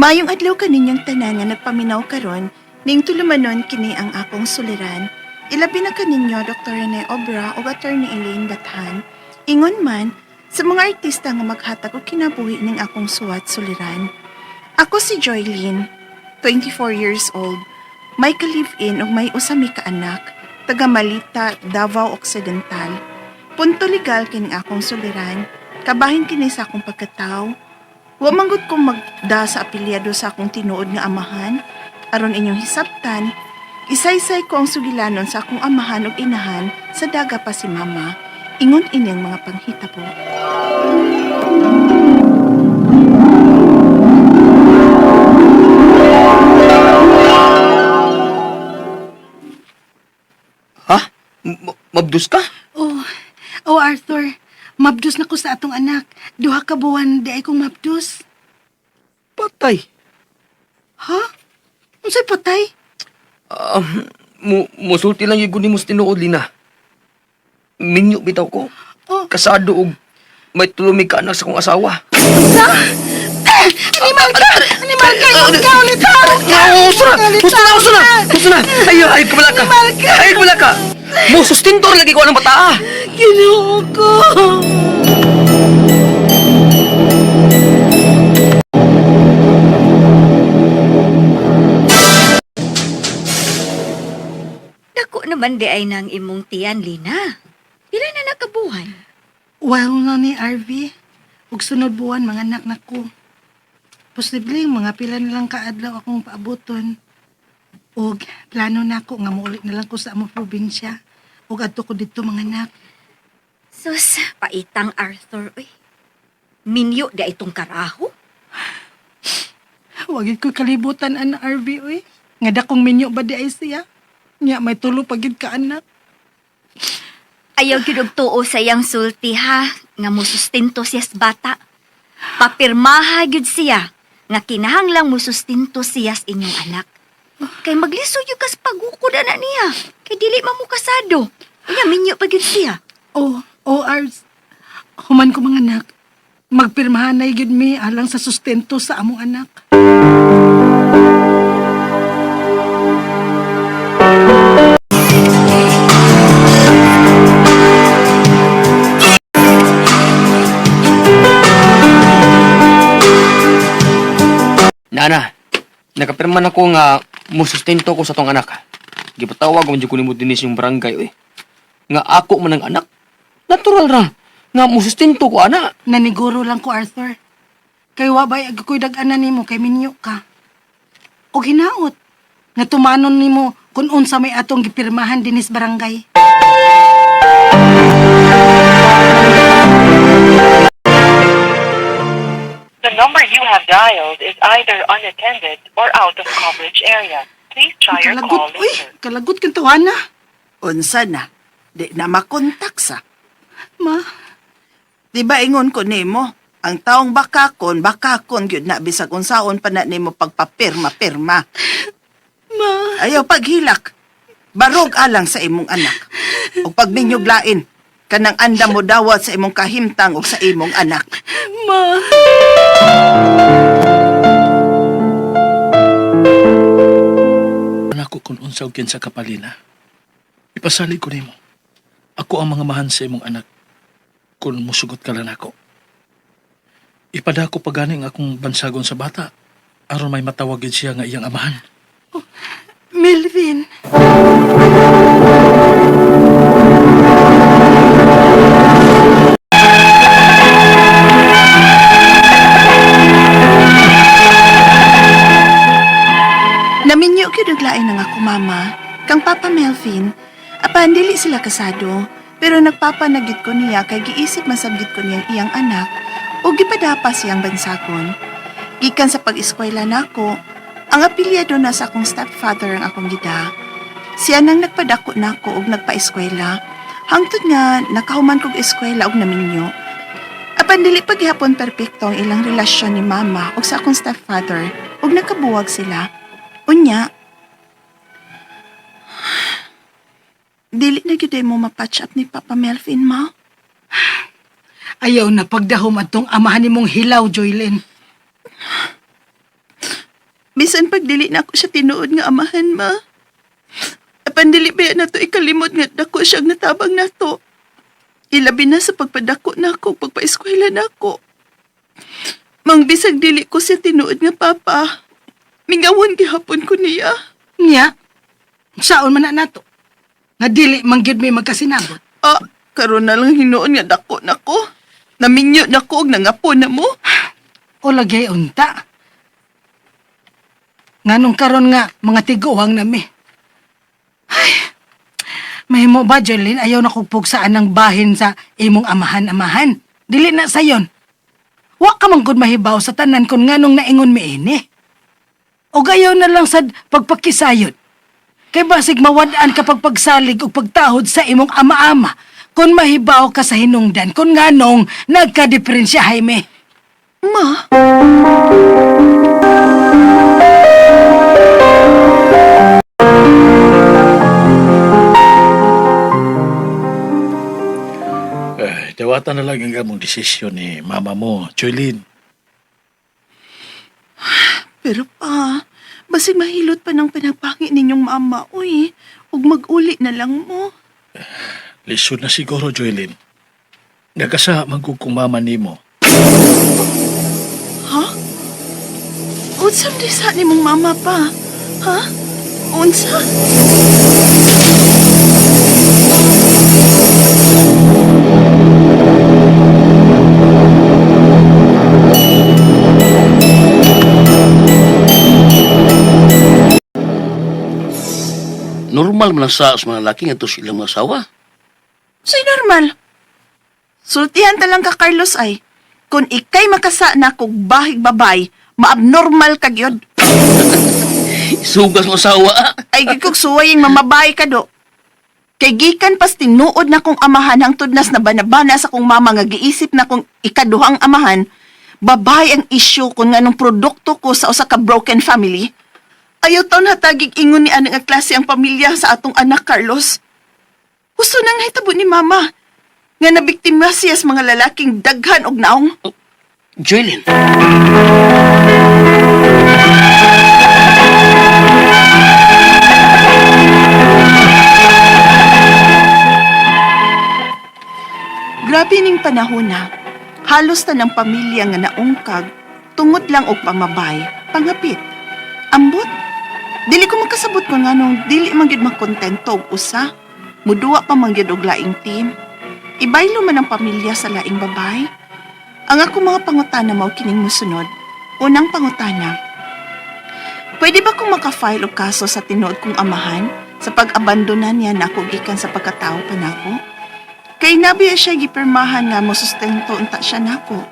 Maayong adlaw kaninyong tanan nga nagpaminaw karon ning tulumanon kini ang akong suliran. Ilabi na kaninyo Dr. Rene Obra ug Attorney Elaine Bathan. Ingon man sa mga artista nga maghatag og kinabuhi ning akong suwat suliran. Ako si Joylene, 24 years old. May ka-live-in ug may usa mi ka anak, taga Malita, Davao Occidental. Punto legal kining akong suliran. Kabahin kini sa akong pagkataw. Wa man gud ko magda sa apelyado sa akong tinuod nga amahan aron inyong hisabtan. Isaysay ko ang sugilanon sa akong amahan ug inahan sa daga pa si mama. Ingon ini ang mga panghitabo. Ha? Mabdus ka? Oh, oh Arthur, mabdus na ko sa atong anak. Duha ka buwan di ay kong mabdus. Patay. Ha? Unsay patay? Um, musulti lang yung mo sa tinuod, Lina. Minyo bitaw ko. Oh. Kasado og may tulumig ka anak sa kong asawa. Sa? Eh, animal ka! Animal ka! Ingon ka ulit! Uso na! Uso na! Uso na! Uso na! Ay, ay, kumala ka! Animal ka! Ay, kumala ka! Mo, sustintor lagi ko anong bata! Ginoo ko! Dako naman di ay nang imong tiyan, Lina. Pila na nakabuhan? Well na ni RV. Ug sunod buwan mga anak na ko. Posible mga pila na lang kaadlaw akong paaboton. Ug plano na ako nga muulit na lang ko sa among probinsya. Ug adto ko didto mga anak. Sus, paitang Arthur, uy. Minyo di ay itong karaho. Wag ko kalibutan an RV uy. Nga dakong minyo ba di ay siya? Nya may tulo pa gid ka anak. Ayaw gyud og tuo sa iyang sulti ha, nga musustento siya sa bata. Papirmaha gyud siya nga kinahanglang musustento siya sa inyong anak. Kay maglisod gyud kas pagukod ana niya. Kay dili man mo kasado. Unya minyo pa gyud siya. Oh, oh Ars. Human ko mga anak. Magpirmahan na gyud mi alang sa sustento sa among anak. Nana, nakapirma na ko nga musustento ko sa tong anak. Gipatawag ko ko nimo dinis yung barangay, uy. Nga ako man ang anak. Natural ra. Nga musustento ko, ana. Naniguro lang ko Arthur. Kay wa bay ag ko'y dag-anan nimo kay minyo ka. Og hinaot nga tumanon nimo kung unsa may atong gipirmahan dinis barangay. The number you have dialed is either unattended or out of coverage area. Please try your call Kalagot, uy, later. kalagot kang tawana. Unsa na? Di na makontak sa. Ma, Di ba ingon ko nimo? Ang taong bakakon, bakakon gyud na bisag unsaon pa na nimo pagpapirma-pirma. ma. Ayaw paghilak. Barog alang sa imong anak. O pagminyog lain, kanang anda mo dawat sa imong kahimtang o sa imong anak. Ma. Anak ko kung unsa og kinsa kapalina. Ipasalig ko nimo. Ako ang mga mahan sa imong anak. Kung musugot ka lang ako. Ipadako pa gani ang akong bansagon sa bata. Aron may matawag gid siya nga iyang amahan. Melvin. Naminyo gyud og lain ang ako mama, kang Papa Melvin. Apan dili sila kasado, pero nagpapanagit ko niya kay giisip masabgit ko niyang iyang anak ug gipadapa siyang bansagon. Gikan sa pag-eskwela nako, ang apelyado na sa akong stepfather ang akong gida. Siya nang nagpadako nako ug nagpa-eskwela. Hangtod nga nakahuman kog eskwela ug naminyo. Apan dili pa gihapon perpekto ang ilang relasyon ni mama ug sa akong stepfather ug nagkabuwag sila. Unya, dili na gyud mo mapatch up ni Papa Melvin, ma. Ayaw na pagdahom atong amahan nimong hilaw, Joylyn. Bisan pag dili na ako siya tinuod nga amahan, ma. Apan dili ba na to ikalimot nga dako siya ang natabang nato. Ilabi na sa pagpadako nako, pagpaeskwela nako. Mang bisag dili ko siya tinuod nga papa. Mingawon gihapon ko niya. Niya, saon man na nato? Nga dili man gyud may magkasinabot. Ah, karon na lang hinuon nga dako nako. Naminyo nako og nangapo na mo. O lagay unta. Nganong karon nga mga tiguang nami. Ay, mahimo ba, Jolene? Ayaw na kong pugsaan ng bahin sa imong amahan-amahan. Dili na sayon. Wa ka man gud mahibaw sa tanan kung nganong naingon miini. O gayaw na lang sad pagpakisayod. Kay basig mawad-an ka pagsalig o pagtahod sa imong ama-ama kung mahibaw ka sa hinungdan kung nganong nagkadiferensya, Jaime. Ma, Eh, dawatan na lang ang among desisyon ni mama mo, Joylene. pero pa, basig mahilot pa ng pinapangi ninyong mama, uy. Ug mag-uli na lang mo. Lisod na siguro, Joylene. Nagkasa man kung mama nimo. Ha? Unsa man sa nimong mama pa? Ha? Unsa? Normal man lang sa mga laki nga to silang mga asawa. So'y normal. Sultihan ta lang ka, Carlos, ay. Kung ikay makasa na kog bahig babay, maabnormal ka gyud. Isugas mo asawa. Ay gid kog suway yung mamabay ka do. Kay gikan pas tinuod na kong amahan hangtod nas na banabana sa kong mama nga giisip na kong ikaduhang amahan, babae ang issue kung nganong produkto ko sa usa ka broken family. Ayaw taon hatagig ingon ni anang nga klase ang pamilya sa atong anak, Carlos. Gusto nang nahitabo ni mama nga nabiktima siya sa mga lalaking daghan og naong. Joylene. Grabe ning panahon na. Halos tanang pamilya nga naungkag tungod lang og pamabay, pangapit. Ambot. Dili ko makasabot kung nganong dili man gyud makontento og usa. Muduwa pa man gyud og laing team. Ibaylo man ang pamilya sa laing babay. Ang ako mga pangutana mao kining mosunod. Unang pangutana. Pwede ba kong makafile og kaso sa tinuod kong amahan sa pag-abandona niya nako gikan sa pagkatao pa nako? Kay nabiya siya gipirmahan nga mosustento unta siya nako.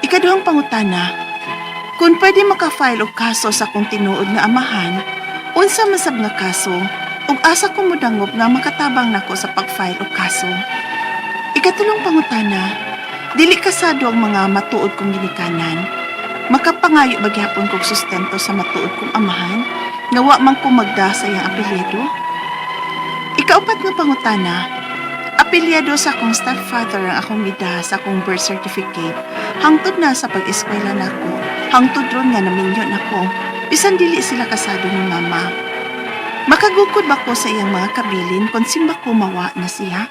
Ikaduhang pangutana, kung pwede makafile og kaso sa akong tinuod nga amahan, unsa man sab nga kaso ug asa ko modangop nga makatabang nako sa pag-file og kaso. Ikatulong pangutana, dili kasado ang mga matuod kong ginikanan. Makapangayo ba gihapon kog sustento sa matuod kong amahan? Nga wa man ko magda sa iyang apelyido? Ikaupat nga pangutana, apelyado sa akong stepfather ang akong mida sa akong birth certificate. Hangtod na sa pag-eskwela nako. Hangtod ron nga naminyo nako. Bisan dili sila kasado ni mama. Makagukod ba ko sa iyang mga kabilin kung simba ko mawa na siya?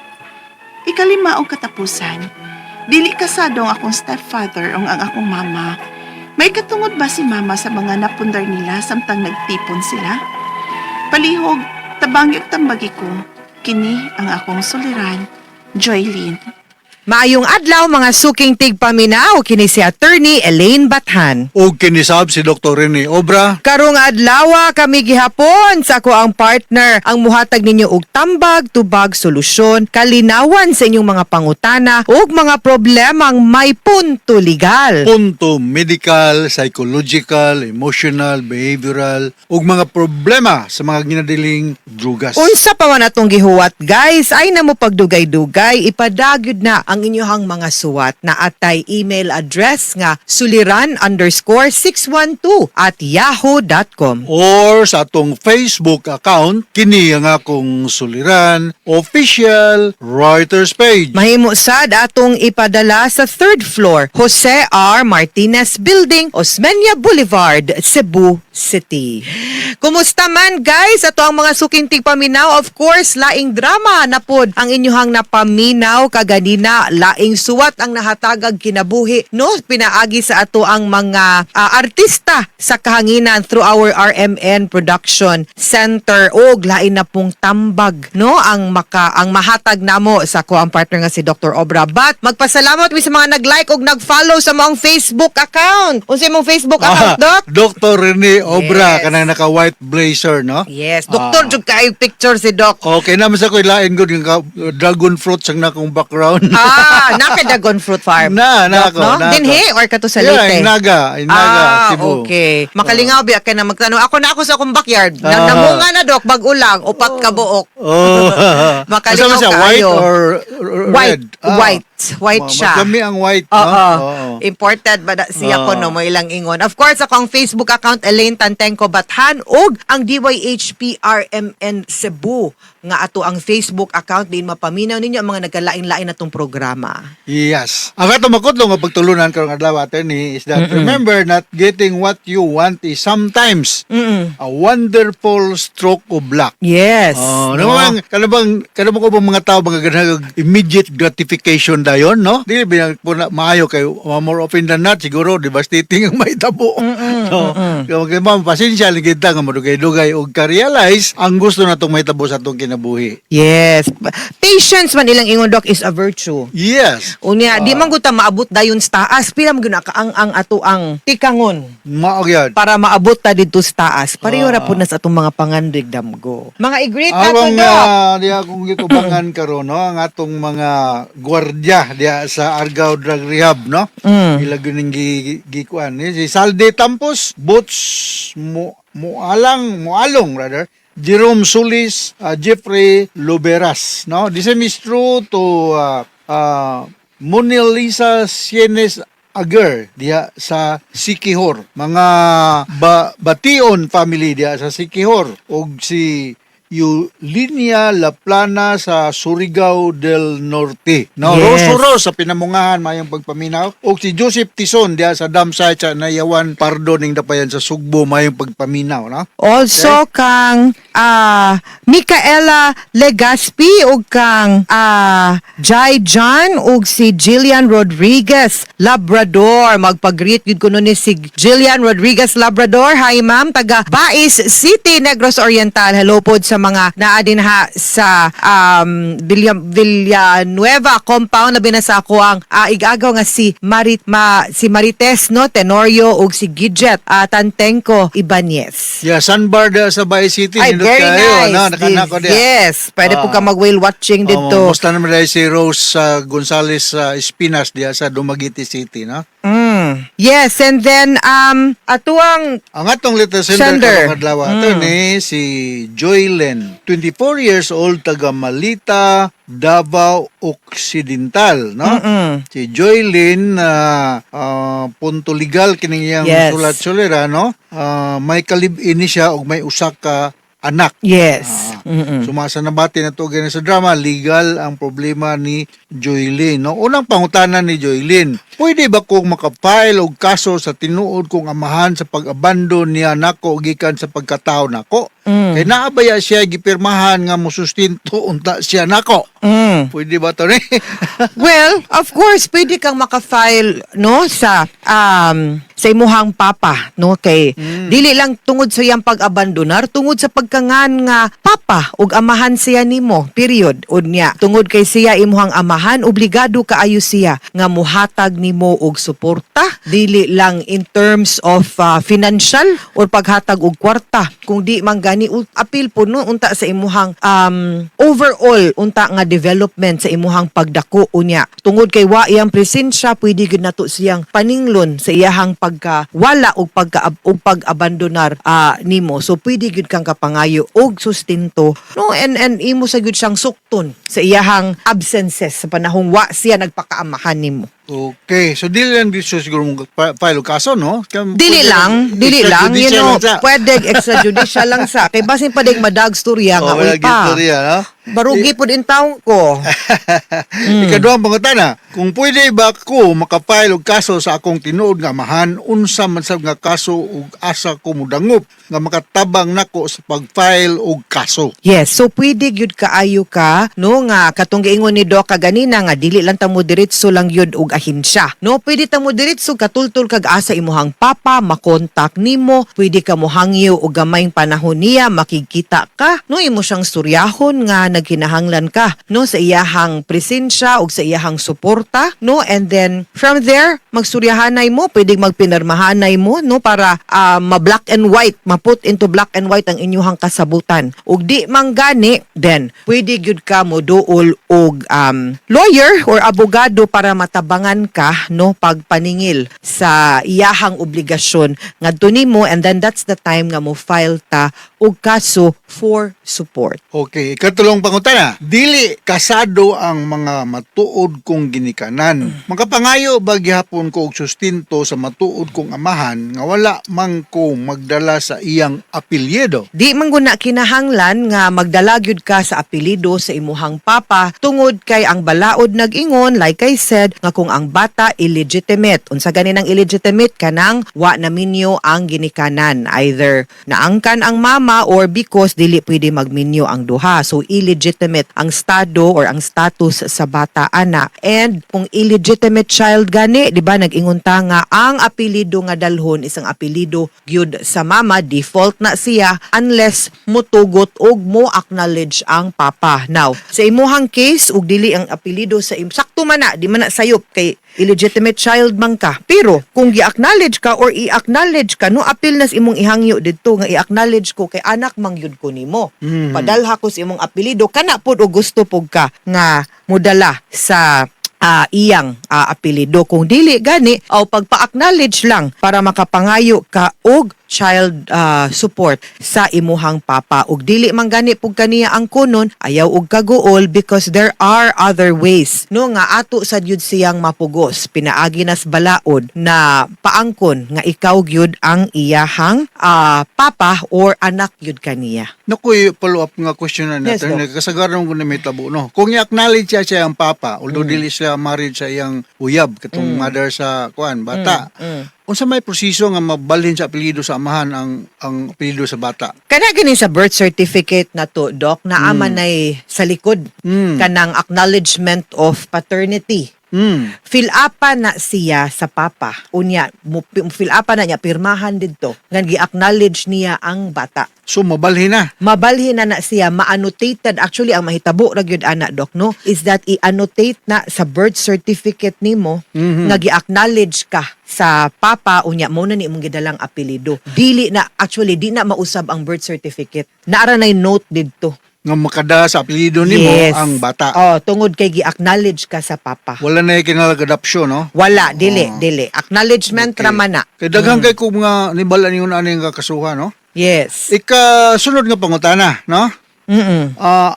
Ikalima og katapusan, dili kasado ang akong stepfather o ang akong mama. May katungod ba si mama sa mga napundar nila samtang nagtipon sila? Palihog, tabangi ug tambagi ko. Kini ang akong suliran, Joylene. Maayong adlaw mga suking tigpaminaw kini si Attorney Elaine Bathan. Og kinisab si Dr. Rene Obra. Karong adlaw kami gihapon sa ako ang partner ang muhatag ninyo og tambag, tubag, solusyon, kalinawan sa inyong mga pangutana ug mga problemang may punto legal. Punto medical, psychological, emotional, behavioral ug mga problema sa mga ginadiling drugas. Unsa pa man atong gihuwat guys ay namo pagdugay-dugay ipadagyod na ang inyong mga suwat na atay email address nga suliran_612@yahoo.com. Or sa atong Facebook account, kini ang akong Suliran Official Writers Page. Mahimo sad atong ipadala sa third floor, Jose R. Martinez Building, Osmeña Boulevard, Cebu City. Kumusta man, guys? Ato ang mga suking tigpaminaw. Of course, laing drama na pod ang inyuhang napaminaw kaganina. Laing suwat ang nahatagag kinabuhi, no? Pinaagi sa ato ang mga artista sa kahanginan through our RMN Production Center og lain na pong tambag, no, ang mahatag namo sa ko ang partner nga si Dr. Obra. But magpasalamat mi sa mga nag-like og nag-follow sa maong Facebook account. Unsa imong Facebook account, Doc? Dr. Rene Obra, Yes. kanang naka white blazer, no? Yes, doktor jud kaayo picture si Doc. Okay naman sa ko ilain gud nga dragon fruit sang nakong background. Ah, naka Dragon Fruit Farm. Na Doc, ako, no? na ako. Dinhi or kato sa Yeah, Leyte? in Naga, Cebu. Okay. Makalingaw biya kay na magtanong. Ako na ako sa akong backyard. Namunga na, Doc, bag-o lang, upat ka buok. Oh. Makalingaw Asa man siya, white kaayo. or White, red? Ah. white, white siya. Mas lami ang white, no? Oo. Oo. Imported ba na siya ko Oo. no mo ilang ingon. Of course, ako ang Facebook account Elaine Tantenko Bathan ug ang DYHPRMN Cebu nga ato ang Facebook account din mapaminaw ninyo ang mga nagkalain-lain natong programa. Yes. Ang ato makutlo nga pagtulunan karong adlaw, attorney, is that remember, not getting what you want is sometimes a wonderful stroke of luck. Yes. Oh, No? no? Bang kanabang kanabang ubang mga tao mga ganahag immediate gratification dayon, no? Dili ba po na maayo kay more often than not siguro devastating ang mahitabo. So, kaya ma'am, pasensya lang kita nga madugay-dugay og ka-realize ang gusto natong mahitabo sa atong kinabuhi. Yes. Patience man ilang ingon, Doc, is a virtue. Yes. Unya, di man gud ta maabot dayon sa taas, pila man gyud na kaang ang ato ang tikangon Mao gyud. para maabot ta didto sa taas. Pareho ra pud na sa atong mga pangandoy, damgo. Mga i-greet nato, Arong Doc. Diya akong gitubangan karon, no, ang atong mga gwardiya diya sa Argao Drug Rehab, no. Ila gyud ning gikuan ni si Salde Tampos, Boots Mualang Mualong rather, Jerome Sulis, Jeffrey Loberas, no. The same is true to Monilisa Sienes Ager diha sa Sikihor. Mga Bation family diha sa Sikihor og si Yulinia Laplana sa Surigao del Norte. No, Yes. Rosso Ros sa Pinamungahan, mayong pagpaminaw. Og si Joseph Tison diha sa Damsite sa Nayawan Pardo ning Dapayan sa Sugbo, mayong pagpaminaw, no? Also kang Micaela Legaspi ug kang Jai John ug si Jillian Rodriguez Labrador. Magpag-greet gyud kuno ni si Jillian Rodriguez Labrador. Hi ma'am, taga Bais City, Negros Oriental. Hello pod sa mga naa dinha sa Villanueva compound, labi na sa ako ang igagaw nga si si Marites, no, Tenorio ug si Gidget Tantenko Ibanez. Yeah, Sandbar diha sa Bais City. Ay, Nindot very kayo, nice. no? Nakanako diha. Yes, pwede po ka mag-whale watching dito. Oh, musta naman dahil si Rose Gonzales Espinas diha sa Dumaguete City, no? Yes, and then atuang Ang atong letter sender Sender. karong adlaw, attorney, si Joylen, 24 years old, taga Malita, Davao Occidental, no? Si Joylen punto legal kining iyang sulat sulira, no? May kalib-in ni siya og may usa ka anak. Yes. Sumasa na bati na to ganyan sa drama, legal ang problema ni Joylene. No? Unang pangutana ni Joylene, pwede ba kong makapile og kaso sa tinuod kong amahan sa pag-abandon niya nako gikan sa pagkatao nako? Kay naabaya siya gipirmahan nga mosustinto unta siya nako. Pwede ba to ni? Well, of course, pwede kang makafile, no, sa imuhang papa, no, kay dili lang tungod sa iyang pag-abandonar, tungod sa pagkangan nga papa ug amahan siya nimo, period. Unya, tungod kay siya imuhang amahan, obligado kaayo siya nga muhatag nimo og suporta, dili lang in terms of financial or paghatag og kwarta, kung di man gani apil po no unta sa imuhang overall unta nga development sa imuhang pagdako unya. Tungod kay wa iyang presensya, pwede gyud nato siyang paninglon sa iyahang pagka wala og pagka og pag-abandonar nimo. So pwede gyud kang kapangayo og sustento, no, and imo sa gyud siyang sukton sa iyahang absences sa panahong wa siya nagpakaamahan nimo. Okay, so dili lang dito siguro mong file og kaso, no? Dili Pwede lang, dili lang, you extrajudicial know, lang sa. Pwede extrajudicial lang sa. Kay basin pa ding madag storya nga, Oh, uy wala pa. istorya, no? Barugi pud in taon ko. Ikaduhang pangutana, kung pwede ba ko makafile og kaso sa akong tinuod nga amahan, unsa man sab nga kaso ug asa ko modangop nga makatabang nako sa pag-file og kaso? Yes, so pwede gyud kaayo ka, no, nga katong giingon ni Doc kaganina nga dili lang ta mo diretso lang gyud og ahensya. No, pwede ta mo diretso katultul kag asa imuhang papa, makontak nimo, pwede ka mohangyo og gamayng panahon niya makigkita ka, no, imo siyang suryahon nga nagkinahanglan ka, no, sa iyahang presensya ug sa iyahang suporta, no, and then from there magsuryahanay mo, pwede magpinarmahanay mo, no, para ma-black and white, ma-put into black and white ang inyuhang kasabutan. Ug di man gani, then pwede gyud ka mo duol og lawyer or abogado para matabangan ka, no, pagpaningil sa iyahang obligasyon ngadto nimo, and then that's the time nga mo file ta og kaso for support. Okay, ikatulong pangutana, dili kasado ang mga matuod kong ginikanan. Makapangayo ba gihapon ko og sustento sa matuod kong amahan nga wala man ko magdala sa iyang apelyido? Di man guna kinahanglan nga magdala gyud ka sa apelyido sa imuhang papa tungod kay ang balaod nag-ingon, like I said, nga kung ang bata illegitimate, unsa gani nang illegitimate? Kanang wa na minyo ang ginikanan, either naangkan ang mama or because dili pwede magminyo ang duha, so illegitimate ang estado or ang status sa bata ana. And kung illegitimate child gani, di ba nag-ingon ta nga ang apelyido nga dalhon isang apelyido gyud sa mama, default na siya unless mutugot og mo acknowledge ang papa. Now, sa imuhang case ug dili ang apelyido sa sakto man na, di man na sayop kay illegitimate child man ka. Pero kung gi-acknowledge ka or i-acknowledge ka, no appeal na sa imong ihangyo didto nga i-acknowledge ko kay anak man gyud ko nimo. Padalha ko sa imong apelyido kana pod og gusto pug ka nga modala sa iyang apelyido. Kung dili gani aw pagpa-acknowledge lang para makapangayo ka og child support sa imuhang papa. Ug dili man gani pug kaniya ang kunon, ayaw og kaguol because there are other ways, no, nga ato sa gyud siyang mapugos pinaagi nas balaod na paangkon nga ikaw gyud ang iyahang papa or anak gyud kaniya. Naku, follow up nga question na Yes, natin. Doc. Kasagaran ko na may tabo, no? Kung i-acknowledge siya siya ang papa, although dili siya married sa iyang uyab, katong mother sa kuan, bata. Unsa may proseso nga mabalhin sa apelyido sa amahan ang apelyido sa bata? Kana gani sa birth certificate na to, Doc, naa man nay sa likod kanang acknowledgement of paternity. Fill upan na siya sa papa. Unya, mo fill upan na niya, pirmahan didto. Ngan gi-acknowledge niya ang bata. So mabalhin na. Mabalhin na na siya, ma-annotated. Actually, ang mahitabo ra gyud ana, Doc, no, is that i-annotate na sa birth certificate nimo nga gi-acknowledge ka sa papa, unya mo na ni imong gidalang apelyido. Dili na actually di na mausab ang birth certificate. Naara nay note didto. Nga makadala sa apelyido nimo ang bata. Oh, tungod kay gi-acknowledge ka sa papa. Wala na kinahanglan adoption, no? Wala, dili, dili. Acknowledgement ra man na. Kay daghan kay ko mga nibala niyo na ani nga kasuhan, no? Yes. Ika sunod nga pangutana, no?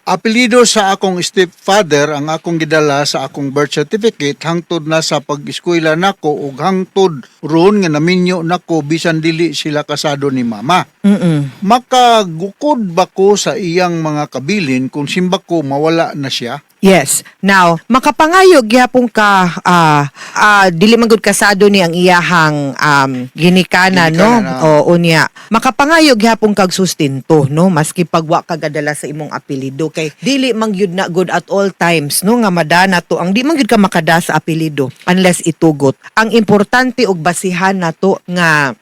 Apelyido sa akong stepfather ang akong gidala sa akong birth certificate hangtod na sa pag-eskwela nako ug hangtod ron nga naminyo nako bisan dili sila kasado ni mama. Makagukod ba ko sa iyang mga kabilin kung simba ko mawala na siya? Yes. Now, makapangayo gyapon ka dili man gud kasado ni ang iyahang ginikana, no? Ginikanan, ah. O unya. Makapangayo gyapon kag sustento, no? Maski pag wa ka gadala sa imong apelyido kay dili man gyud na good at all times, no, nga madana to ang di man gyud ka makada sa apelyido unless itugot. Ang importante og basihan nato nga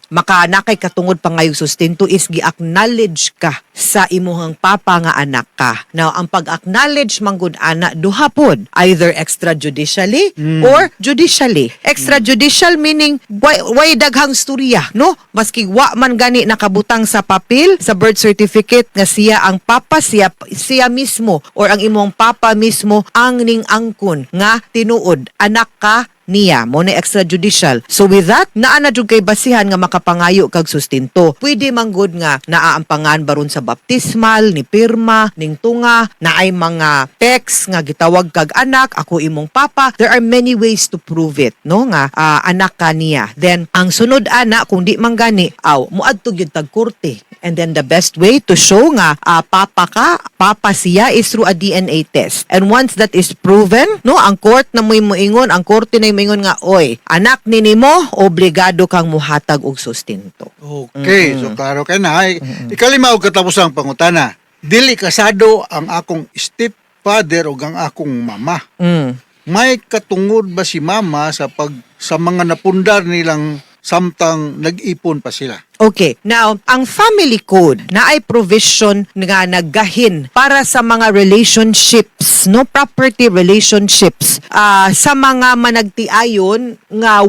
makanakay katungod pangayog sustento is gi-acknowledge ka sa imuhang papa nga anak ka. Now, ang pag-acknowledge manggod ana duha pod, either extrajudicially or judicially. Extrajudicial meaning way daghang storya, no? Maski wa man gani nakabutang sa papel sa birth certificate nga siya ang papa, siya siya mismo or ang imong papa mismo ang ning angkon nga tinuod anak ka niya mo na extrajudicial. So with that, naa na jud kay basihan nga makapangayo kag sustento. Pwede man gud nga naaampangan baron sa baptismal ni pirma ning tunga, naay mga text nga gitawag kag anak, ako imong papa. There are many ways to prove it, no, nga anak ka niya. Then ang sunod ana, kung di man gani, aw muadto gyud tag korte. And then the best way to show nga papa ka, papa siya is through a DNA test. And once that is proven, no, ang court na mo'y moingon, ang korte na moingon nga, oy, anak ni nimo, obligado kang muhatag og sustento. Okay, so klaro kay na. Ay, ikalima og katapusang pangutana. Dili kasado ang akong stepfather ug ang akong mama. May katungod ba si mama sa mga napundar nilang samtang nag-ipon pa sila? Okay. Now, ang family code na ay provision nga naggahin para sa mga relationships, no, property relationships sa mga managtiayon nga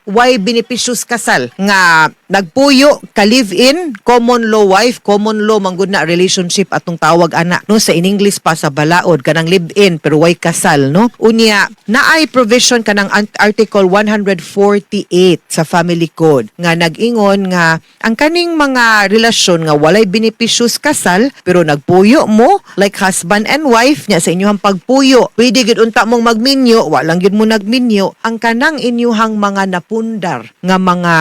way benepisyo kasal nga nagpuyo ka live-in common law wife, common law manggod na relationship atong tawag ana, no, sa in English pa sa balaod kanang live-in pero way kasal, no. Unya naay provision kanang article 148 sa family code nga nag-ingon nga ang kaning mga relasyon nga walay benepisyo sa kasal pero nagpuyo mo like husband and wife, nya sa inyong pagpuyo pwede gid unta mong magminyo, walang gid mo nagminyo, ang kanang inyuhang mga napundar nga mga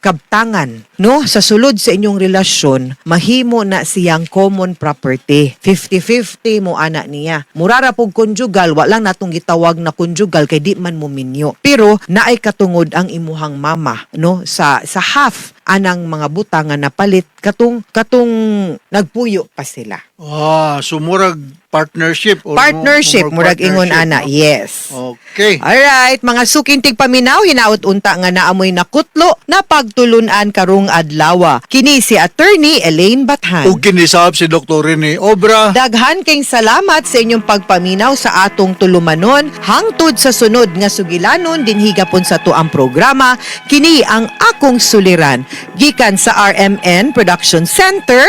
kabtangan, no, sa sulod sa inyong relasyon, mahimo na siyang common property. 50-50 mo ana niya. Murara pug conjugal, wa lang natong gitawag na conjugal kay di man mo minyo, pero naay katungod ang imuhang mama, no, sa half anang mga butang nga napalit katong nagpuyo pa sila. Ah, so murag partnership or Partnership, murag ingon partnership, ana, no? Yes. Okay. Alright, mga sukintig paminaw, hinaot unta nga naamoy nakutlo na pagtulunan karong adlawa. Kini si Attorney Elaine Bathan. Ug kinisab si Dr. Rene Obra. Daghan kayong salamat sa inyong pagpaminaw sa atong tulumanon. Hangtod sa sunod nga sugilanon dinhi gapon sa tuang programa, kini ang akong suliran. Gikan sa RMN Production Center,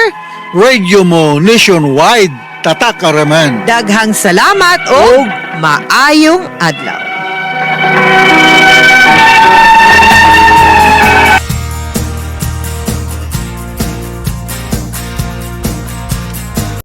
Radio mo nationwide. Tatak Araman. Daghang salamat og maayong adlaw.